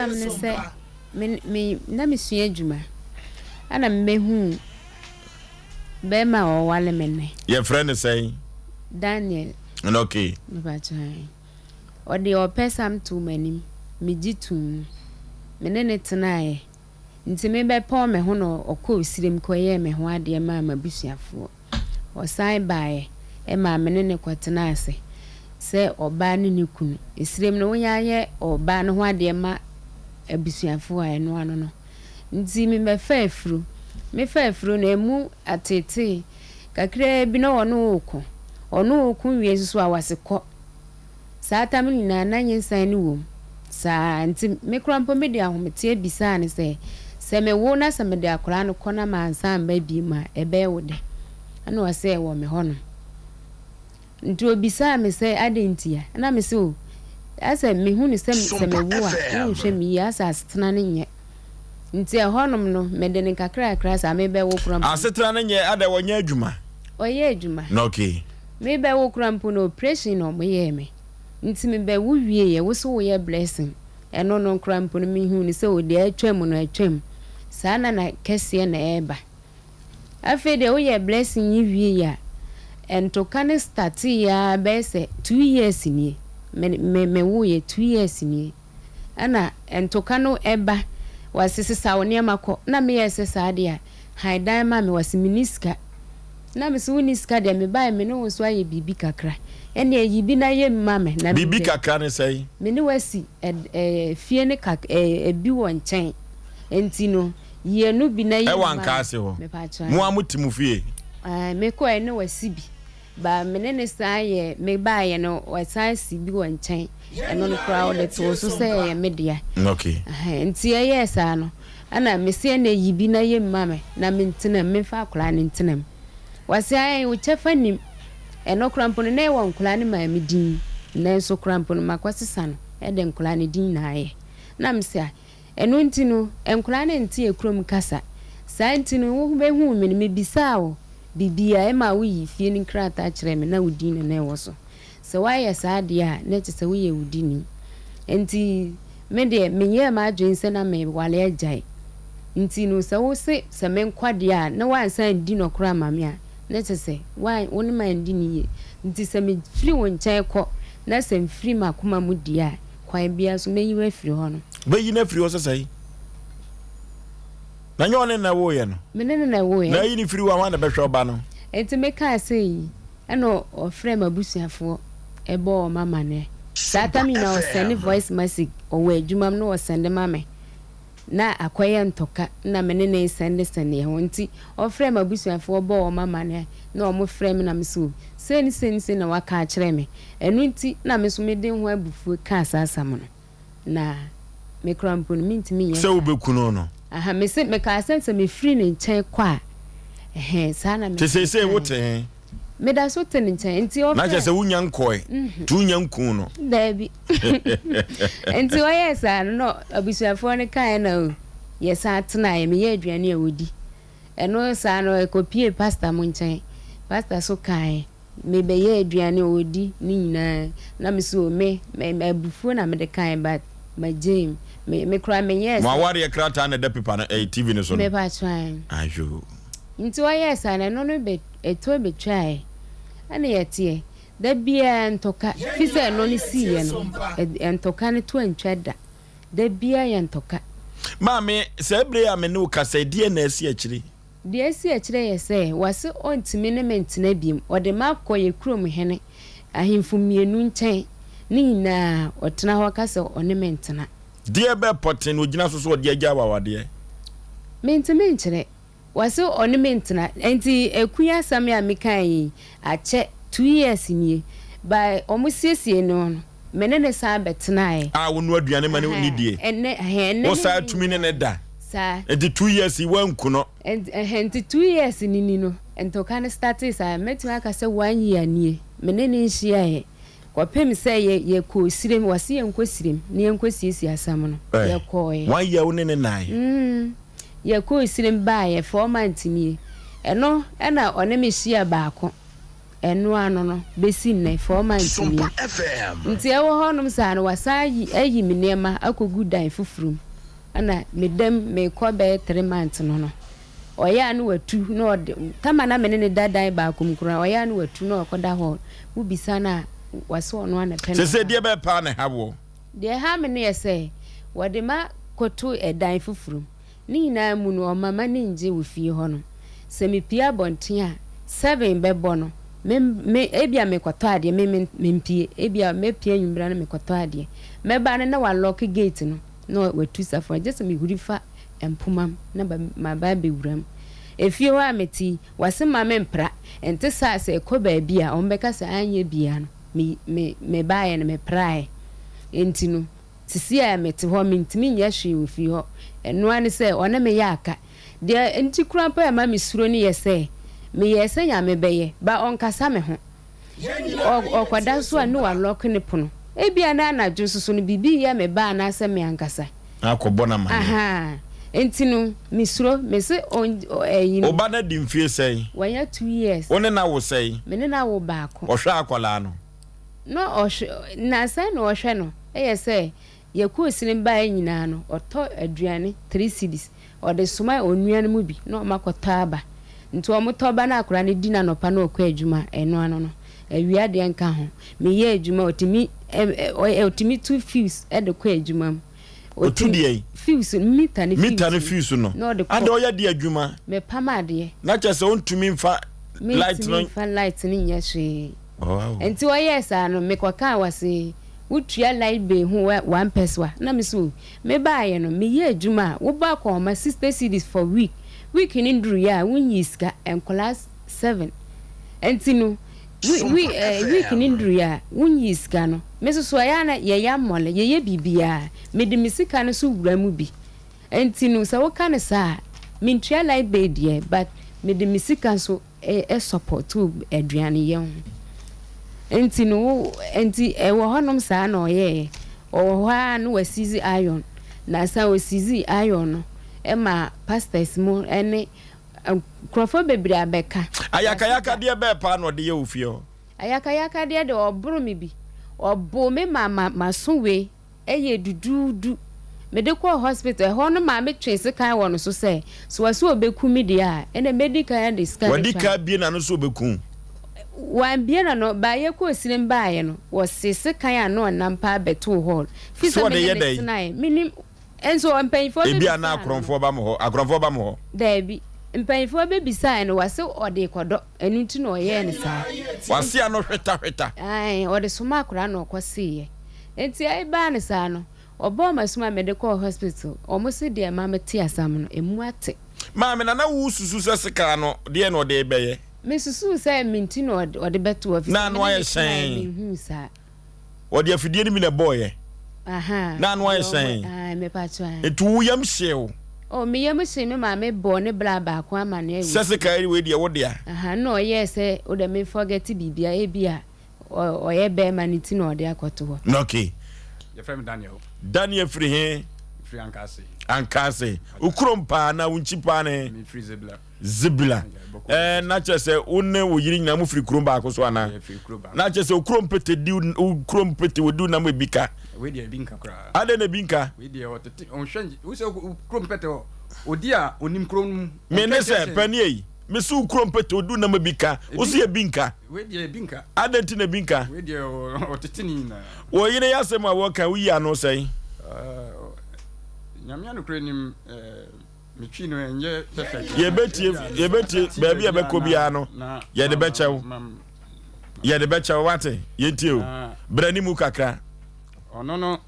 Asɛm ne sɛ, me me na mesua adwuma ɛna mebɛhuu bɛrima a ɔwale me nnɛ. Yɛfrɛ no sɛn? Daniel. Okay. Mepakyɛ ɔde ɔpɛ sam too m'anim, megye too mu. Me ne ne tenaeɛ. Nti mebɛpɔn me ho na ɔkɔɔ sirem kɔyɛɛ me ho adeɛ maa m'abusuafoɔ. Ɔsan baeɛ maa me ne no kɔtenaa ase sɛ ɔbaa ne ne kunu. Esirem no, wonya yɛ ɔbaa no ho adeɛ ma abusuafoɔ a, ɛno ano no. Nti mebɛfaa afuro. Mefaa afuro no, ɛmu ateetee kakraa bi na ɔne wo reko. Ɔne wo reko wie nso so a, wase kɔ. Saa tam no nyinaa, na nyinsɛn no wom saa ara. Enti me koraa mpo mede ahometeɛ bisaa no sɛ, Sɛ mewo na sɛ mede akwadaa no kɔ na mansan amma bio a, ɛbɛyɛ wo dɛ? Ɛnna ɔse, Ɛwɔ me hɔnom. Nti ɔbisaa me sɛ, Adɛn ntia? Ɛnna mese, O, asɛ mehu no sɛ sɛ mewo a, wonhwɛ me yie, asɛ asetena no nyɛ. Nti ɛhɔnom no, mede no nkakrakra saa, mebɛwo koraa mpo no. Asetena no nyɛ? Adɛn, ɔnyɛ adwuma? Ɔyɛ adwuma. Okay. Me bɛ wo kora mpo no operation na ɔmo yɛɛ me nti me bɛ wo wie yɛ wo so wo yɛ blessing ɛno no kora mpo no me hu no sɛ o deɛ atwam no atwam saa na na kɛseɛ na ɛɛba afei deɛ wo yɛ blessing yi wie yɛ a ntoka no startee yɛ ara bɛyɛ sɛ 2 years nie me me me wo yɛ 2 years nie ɛna ntoka no ɛba wɔse sesa wo nneɛma kɔ na me yɛ sɛ saa deɛ a han dan ma me wɔse me ni sika. Na me se wonni sika deɛ mebaeɛ me ne wo nso ayɛ biribi kakra ɛnneɛ yi bi na yɛ mu ma me na Biribi mede kakra ne sɛn? Me ne wo asi ɛ fie no kak ɛ bi wɔ nkyɛn nti no yi ɛno bi na yɛ Ɛwɔ mu ma me. Ankaase hɔ? Mepakyɛw Mo ae. ara mote mo fie? Ae, mekɔɛ ne wasi bi ba me ne no san yɛ mebaeɛ no wasan asi bi wɔ nkyɛn ɛno no koraa ɔde too so sɛ ɛyɛ me dea. Okay. Ɛhɛn, nti ɛyɛɛ saa no Ɛna mese ɛnɛ yi bi na yɛ mu ma me na mentena mu, memfa akwadaa no ntena mu. Wɔse ae, wo kyɛfa nnim. Ɛno koraa mpo no, na ɛwɔ nkwadaa no maame din, nanso koraa mpo no, makɔsesa no de nkwadaa no din na ayɛ. Na mese a, ɛno nti no, nkwadaa no nte yɛn kurom kasa. Saa nti no, wobɛhuu me no, mebisaa wo biribi a, ɛmaa woyii fie no nkrataa kyerɛɛ me, na wo din na na ɛwɔ so. Sɛ woayɛ saa deɛ a, na kyerɛ sɛ woyɛ awudini. Enti me deɛ, menyɛɛ m'adwene sɛ na meware agyae. Nti no, sɛ wose sɛ menkɔ deɛ a, na woansan anndi nɔkorɛ amma me a, na kyerɛ sɛ wo ne me andi no yie. Nti sɛ mefiri wo nkyɛn kɔ, na sɛ mfiri m'akoma mu deɛ a, kwan biara so mɛyi wo afiri hɔ no. Wobɛyi no afiri hɔ sɛ sɛn? Na nyɛ ɔne no na ɛwoeɛ no? Me ne no na ɛwoeɛ. Na ayi no firi hɔ a, hwan na ɛbɛhwɛ ɔba no? Enti mekaa sei, ɛna ɔfrɛɛ m'abusuafoɔ bɔɔ wɔn amaneɛ. Saa Sompa tam nyinaa ɔsɛnde FM. voice message, ɔwɔ adwuma mu na ɔsɛnde ma me. Na akɔyɛ ntɔka na me ne no resɛndesɛnde yɛn ho. Nti ɔfrɛɛ m'abusuafoɔ bɔɔ wɔn amaneɛ na wɔfrɛɛ me na me se o, sei ne sei ne sei na waka akyerɛ me. Ɛno nti na me nso mede ho abufuo kaa saa asɛm no. Na me koraa mpo no, mentumi nyɛ Sɛ saa. wobɛku no no. Aha, mese, mekaa sɛ sɛ mefiri ne nkyɛn kɔ a, ɛhɛn, saa na me, Te seesei mekaeɛ. wote he? Meda so te ne nkyɛn, nti Na kyerɛ ɔfrɛɛ. sɛ wonnya nkɔe, nti wonnya nkuu no. Daabi. Nti ɔyɛɛ saa no, na abusuafoɔ no kaeɛ na o, yɛsan tenaeɛ, meyɛɛ aduane a wɔdi. Ɛno saa no, ɛkɔpuee pastor mo nkyɛn. Pastor so kaeɛ. Me bɛyɛ aduane ɔɔdi ne nyinaa na me so me me abufuo na mede kae but ma gyae mu me me koraa me yɛɛ Mo sɛ. awareɛ krataa na ɛda paper no ɛyɛ TV no so no. Me pa kyɛw. Ayoo. Nti ɔyɛɛ saa no ɛno no bɛ ɛtɔ bɛtwaeɛ ɛna yɛteɛ da biara ntɔka fi sɛ ɛno no siiɛ no ntɔka no to antwa da da biara yɛ ntɔka. Maame saa bere yi a me ne wo kasa yi deɛn na asi akyire? Deɛ asi akyire yɛ sɛ, wase ɔntumi ne me ntena biom, ɔde me akɔ yɛ kurom hene, ahemfo mmienu nkyɛn, ne nyinaa ɔtena hɔ ka sɛ ɔne me ntena. Deɛ bɛ pɔtee na ɔgyina so sɛ ɔde agya wo awadeɛ? Mentumi nkyerɛ. Wase ɔne me ntena. Nti Akua asɛm yi a mekaeɛ yi, akyɛ, 2 years nie, but wɔn siesiee no no, me ne no san bɛtenaeɛ. A wonoa aduane ma no ne die. Ɛnnɛ, ɛhɛn, ɛnnɛ Wo ne saa ne tumi ne nyinaa. no da. Saa. Nti 2 years yi woanku no. Nti, ɛhɛn, nti 2 years no ni no, ntɔkwa no startee saa. Mɛtumi aka sɛ one year nie, me ne no nhyiaeɛ. Kɔpem sɛ yɛ, yɛkɔɔ sirem, wɔse yɛnkɔ sirem na yɛnkɔsiesie asɛm no. Ɛ, Yɛkɔeɛ. One year wo ne no nnaeɛ? Mm, yɛkɔɔ sirem baeɛ, 4 months nie. Ɛno na ɔne me hyiaa baako. Ɛno ano no, bɛsi nnɛ, 4 months nie. Nti ɛwɔ hɔnom saa no, wasan ayi ayi me nneɛma akɔgu dan foforɔ mu. Ɛna meda mu, merekɔ bɛyɛ 3 months no, ɔyɛ a na watu na ɔde, tama na me ne no da dan baako mu koraa, ɔyɛ a na watu na ɔkɔda hɔ. Wobisa no a, wase ɔno ara na ɛpɛ no Sese hɔ. deɛ bɛɛ paa na ɛha woɔ? Deɛ ɛha me no yɛ sɛ, wɔde ma kɔto ɛdan foforɔ mu. Ne nyinaa mu no, ɔmma m'ani nngye wɔ fie hɔ no. Sɛ mepue abɔnten a, 7 bɛbɔ no, me, me, ebia merekɔtɔ adeɛ, me, me, mempue. Ebia mɛpue anwummerɛ na mekɔtɔ adeɛ. Mɛba no na wɔalɔɔke gate no, na watu safoa. Gye sɛ mehuri fa mpoma mu na ba, maba abɛwura mu. Efie hɔ a mete yi, wɔse mma mempra. Ɛnte saa a, sɛ ɛkɔ baabi a, wɔbɛka sɛ anyɛ biara no, me, me, mebaeɛ no, mepraeɛ. Enti no, Sisi a mete hɔ, mintumi nyɛ hwee wɔ fie hɔ. Ɛno ara ne sɛ ɔne me yɛ aka. Deɛ enti koraa mpo a ɛma mesuro no yɛ sɛ, meyɛɛ sɛ Nyame bɛyɛ, but ɔnkasa me ho. Ɔ, ɔkɔda nso a ne walɔke ne pono. Ebia na anadwo nso so no, biribi reyɛ me ba anaasɛ me ankasa. Na akɔbɔ no amaneɛ. Ahaa. Enti no, mesuro. Mese ɔn, ɔ, ɛyi no. Wo ba no adi mfeɛ sɛn? Wanya 2 years. Wo ne no awo sɛn? Me ne no awo baako. Ɔhwɛ akwadaa no? Na ɔhwɛ, na sɛn na ɔhwɛ no, ɛyɛ sɛ yɛkɔɔ sini baeɛ nyinaa no, ɔtɔ aduane, 3 cedis, ɔde soma onua no mu bi na wɔn akɔtɔ aba. Nti wɔn tɔ ba na akwadaa no di no anɔpa na ɔkɔ adwuma, ɛno ano no, awia deɛ nka ho. Meyɛ adwuma, ɔtumi, ɛ, ɛ, ɔtumi tu fuse de kɔ adwuma mu. Ɔtu deɛn? Fuse, mita ne fuse. Mita ne fuse no. Na ɔde kɔ. Adɛn ɔyɛ de adwuma? Mepam adeɛ. Na kyerɛ sɛ ɔntumi mfa light no. Mentumi mfa light no nyɛ hwee. Nti ɔyɛɛ saa no, mekɔkaa wɔse wotua light bill ho 1 pesewa. Na me so mebaeɛ no, meyɛ adwuma a wobɔ akɔnhoma 60 cedis for week. Week no nduruiɛ a wonyii sika, nkwadaa 7. Nti no, we, eh, week no nduruiɛ a wonyii sika no. Me nso so ɛyɛ a na yɛyɛ amɔle, yɛyɛ biribiara. Mede me sika no so wura mu bi. Nti no, sɛ woka no saa a, mentua light bill deɛ, but mede me sika nso sɔpɔtoo aduaneyɛ ho. Nti no wo nti ɛwɔ hɔnom saa na ɔyɛeɛ. Ɔwɔ hɔ ara na wasiizi iron. Na san osiizii iron no ma pastors mo ne nkurɔfoɔ bebree abɛka. Ayakayakadeɛ bɛɛ paa na ɔde yɛ wo fie hɔ? Ayakayakadeɛ deɛ ɔboro me bi. Ɔboo me ma m'aso wei Ɛyɛ duduudu. Mede kɔɔ hospital, ɛhɔ no maame twee sekan wɔ no so sɛ, sɛ ɔse ɔbɛku me deɛ a, ɛnna mɛdi kan de sika no Wadi atwa kan no. abue n'ano sɛ ɔbɛku wo? Wambue n'ano, baa yɛkɔɔ sinem baeɛ no, wɔsee sekan a na ɔnam paa bɛtoo hall. Firi Sɛ sɛ ɔde me ne yɛ no dɛn? tenaeɛ, mennim. Nso mpanyinfoɔ Ebia na bɛbisaa no no. akorɔmfoɔ ba mo hɔ. Akorɔmfoɔ ba mo hɔ? Daabi. Mpanyinfoɔ bɛbisaeɛ no, wɔse ɔde rekɔdɔ, ɛno nti na ɔyɛɛ no saa. Wase ano hwetahweta. Ae, ɔde somaa akwadaa na ɔkɔseeɛ. Enti ɛbaa no saa no, wɔbɔɔ me asu ma mede kɔɔ hospital. Wɔse deɛ ɛma mete asam no, ɛmu ate. Maame, na na wosusu sɛ sekan no, deɛn na ɔde rebɛyɛ? Mesusuu sɛ me nti na ɔde bɛto hɔ, Na efisɛ ano me ne ayɛ no tenaeɛ hyɛnn. menhuu saa. Ɔde afidie no bi na ɛbɔeɛ. Ahaa, Na ano ayɛ deɛ ɔbɔ, hyɛnn. ae, mepakyɛw ae. Enti wo yam hyee wo? Oh, me yam hyee me maame bɔɔ ne bra baako amaneɛ Sɛ wɔ fie. sekan yi wei deɛ wo dea. Ahaa, nna ɔyɛɛ sɛ wodɛ me forget biribiara, ebia ɔyɛ bɛɛma no nti na ɔde akɔto hɔ. Okay. Yɛfrɛ me Daniel. Daniel firi he? Mefiri Ankaase. Ankaase. Wo kurom paa anaa wo nkyi paa ne he? Mefiri Zebila. Zebila. Ɛɛ na kyerɛ sɛ wo ne wo yere nyinaa mo firi kurom baako so anaa? Yɛfiri kuro baako. Na kyerɛ sɛ wo kurom pete di wo kurom pete wɔdi wo nam ebi ka. Wei deɛ ebi nka koraa. Adɛn na ebi nka? Wei deɛ ɔtete ɔnhwɛ wo sɛ kurom pete hɔ odi a onim kurom no mu. Me ne sɛ pɛni eyi. Me se wo kurom pete odi wo nam ebi ka. Wo se ebi nka. Wei deɛ ebi nka. Adɛn nti na ebi nka? Wei deɛ ɔtete ne nyinaa. Wo yere yɛ asɛm a wɔka woyi ano sɛn? Nyame anokorɛ nim metwi no ɛnyɛ perfect. Yɛbɛtie yɛbɛtie baabi a ɛbɛkɔ biara no yɛde bɛkyɛ wo yɛde bɛkyɛ wo wate yɛntie o brɛ ne mu kakra. Ɔno no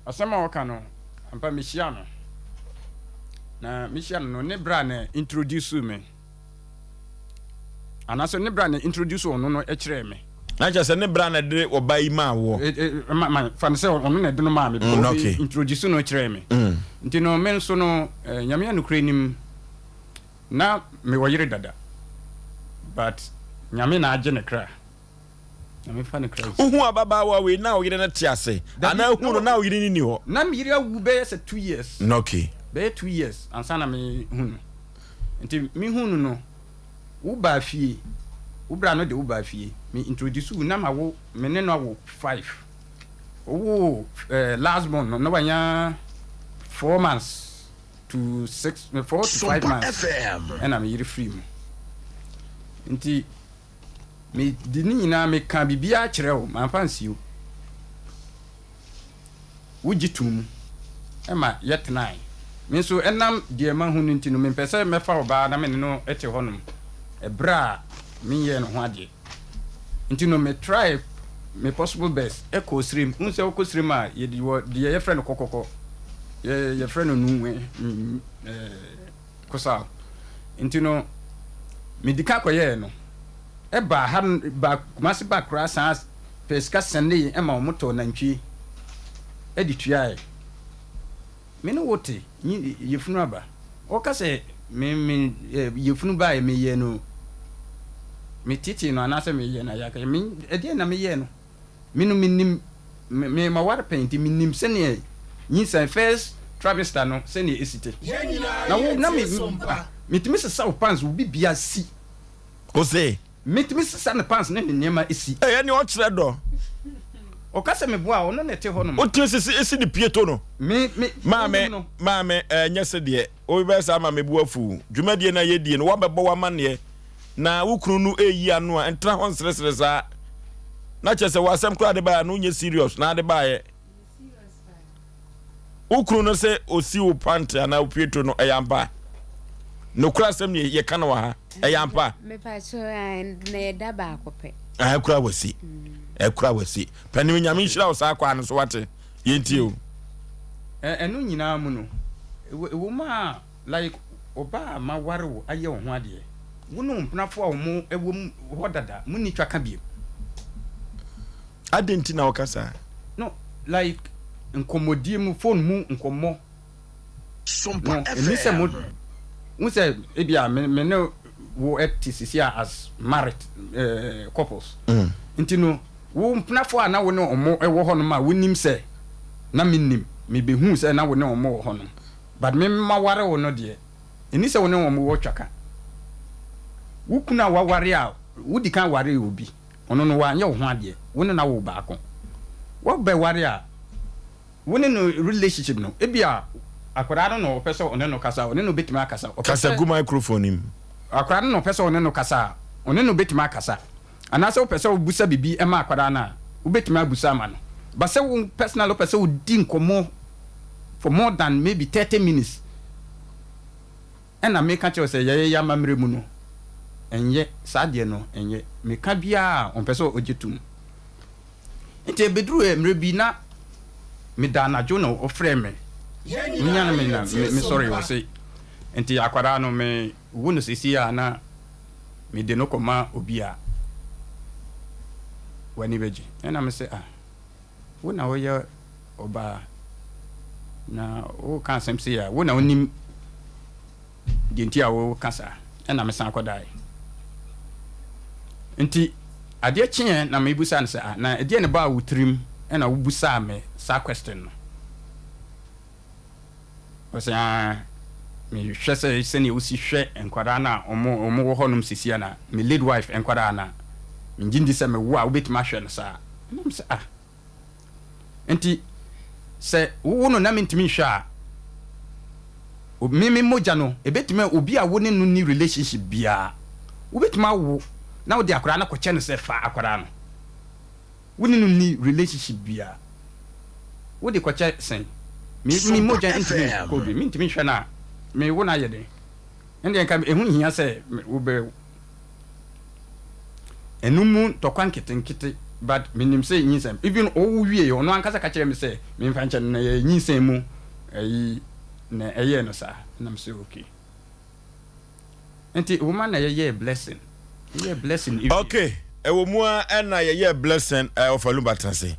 asɛm a ɔka no ampa mehyia no na mehyia no no ne bra na introduce me. Anaasɛ ne bra na introduce ɔno no kyerɛɛ me. Na kyerɛ sɛ ne bra na ɛde ɔba yi maa woɔ. E, e, ma, ma, fa no sɛ ɔno na ɛde no maa me. Okay. Introduce no kyerɛɛ me. Nti no, me nso no, eh, Nyame anokorɛ nim, na mewɔ yere dada. But Nyame na agye ne kra. Nyame fa ne kra nsi. Wohu ababaawa wei na wo yere no te ase? Anaa hu no na wo yere no nni hɔ? Na me yere awu bɛyɛ sɛ 2 years. Okay. Bɛyɛ 2 years ansa na mehu no. Nti mehuu no no, wobaa fie. Wo bra no de wo baa fie. Me introduce wo na mawo me ne no awo five. Ɔwoo eh, last born no na wanya 4 months to 6, 4 to 5 Sompa months FM. ɛna me yere firi mu. Nti me di ne nyinaa, meka biribiara kyerɛ wo, mamfa nsi wo. Wogye to mu ɛma yɛtenae. Me nso, ɛnam deɛ mahu no nti no, mempɛ sɛ mɛfa ɔbaa na me ne no te hɔnom ɛberɛ a menyɛɛ no ho adeɛ. Nti no, me try me possible best ɛkɔɔ serem. Wohu sɛ wokɔ serem a, yɛde wɔ deɛ yɛfrɛ no kɔkɔkɔ, yɛfrɛ no nuwe kosao. Nti no, medi ka kɔyɛɛ no. Ɛbaa ha no, ba Kumase ba koraa san pɛ sika sɛnee ɛma wɔn tɔɔ nantwie ɛde tuaeɛ. Me ne wo te nyi yefunu aba. Ɔka sɛ me yefunu baeɛ, meyɛɛ no, me tetee no anaasɛ meyɛɛ no ayakayɛ. Me ɛdeɛn na meyɛɛ no? Me no menim me maware pɛn, nti menim sɛdeɛ nyinsɛn first trimester no sɛdeɛ ɛsi te. Yɛn nyinaa Na wo na me yɛtie Sompa. metumi sesa wo pants, wo bibia si. O se. Metumi sesa ne pants ne ne nneɛma si. Ɛyɛ nea ɔkyerɛ dɔ. Ɔka sɛ meboa a, ɔno na ɛte hɔ nom. Wotumi sisi esi ne pieto no. Me Maame, no. Maame, ɛnyɛ se deɛ wobɛyɛ saa ma me bo afu. Dwumadie no a yɛdie no, woabɛbɔ w'amanneɛ na wo kunu no reyi ano a, ntena hɔ nseresere saa. Na kyerɛ sɛ w'asɛm koraa de baeɛ no wonyɛ serious na ade baeɛ. Wo kunu no sɛ osi wo pant anaa wo pieto no, ɛyɛ ampa? Nokorɛ asɛm ne yɛka no wɔ ha, ɛyɛ ampa? Mepakyɛw, na yɛda baako pɛ. Ah, ɛkura wasi. Ɛkura wasi. Panin, Nyame nhyira wo saa kwaa no so, wate? Yɛntie o. Ɛno nyinaa mu no, ɛwɔ mu a, like ɔbaa a maware wo ayɛ wo ho adeɛ, wo ne wo mpenafoɔ a wɔn wɔ mu hɔ dada, monni twaka bio. Adɛn nti na woka saa? No, like nkɔmmɔdie mu, phone mu nkɔmmɔ Sompa no, ɛni sɛ mo FM. wo sɛ ebi a me ne wo te sisi a as married couples. Nti no, wo mpenafoɔ a na wo ne wɔn wɔ hɔnom a wonim sɛ na mennim, mebɛhuu sɛ na wo ne wɔn wɔ hɔnom, but me maware wo no deɛ, ɛni sɛ wo ne wɔn wɔ twaka. Wo kunu a waware a wodi kan waree obi, ɔno no wanyɛ wo ho adeɛ, wo ne no awo baako. Wobɛware a, wo ne no relationship no, ebi a akwadaa no na ɔpɛ sɛ ɔne no kasa a, ɔne no bɛtumi akasa. Ɔpɛ Kasa sɛ gu microphone no mu. akwadaa no na ɔpɛ sɛ ɔne no kasa a, ɔne no bɛtumi akasa. Anaasɛ wopɛ sɛ wobusa biribi ma akwadaa no a, wobɛtumi abusa ama no. But sɛ wo personally wopɛ sɛ wodi nkɔmmɔ for more than maybe 30 minutes, ɛna meka kyerɛ wo sɛ yɛyɛ yɛ amammerɛ mu no, ɛnyɛ saa deɛ no, ɛnyɛ. Meka biara a, ɔmpɛ sɛ ɔgye tom. Nti ɛbɛduru mmerɛ bi na meda anadwo na ɔfrɛ me. Yɛn Onyane nyinaa me na yɛtie me sɔre Sompa. wɔ se nti akwadaa no, me wo no sesi a, na mede no kɔma obi a w'ani bɛgye. Ɛna me sɛ, ah, wo na woyɛ ɔbaa na woka asɛm sei a, wo na wonim deɛ nti a woka saa. Ɛna mesan kɔdaeɛ. Nti adeɛ kyeɛ na mebusa no sɛ, ah, na ɛdeɛ ne baa wo tirim ɛna wobusaa me saa question no? Ɔsɛ, ah, mehwɛ sɛ sɛnea wosi hwɛ nkwadaa no a ɔmo wɔ hɔnom sisi a, na me late wife nkwadaa no a, mengye ndi sɛ mewo a wobɛtumi ahwɛ no saa. Ɛnam sɛ, ah, nti sɛ wowo no na mentumi nhwɛ a, me mogya no ebɛtumi obi a wo ne no ni relationship biara, wobɛtumi awo na wode akwadaa no kɔkyɛ no sɛ fa akwadaa no, wo ne no ni relationship biara, wode kɔkyɛ sɛn? Me mogya ntumi kɔ bi, mentumi nhwɛ no a, me wo no ayɛ den. Ɛndeɛ nka ɛho nhia sɛ wobɛ ɛno mu ntɔkwa nketenkete, but menim sɛ nyinsɛn, even ɔwo wie, ɔno ankasa ka kyerɛ me sɛ memfa nkyɛ no na yɛ nyinsɛn mu ɛyi na ɛyɛɛ no saa. Nam sɛ okay, nti woma na yɛyɛɛ blessing, yɛyɛ blessing ewie. Okay, ɛwɔ mu a ɛna yɛyɛ blessing. Ɔfa Lumba tena se.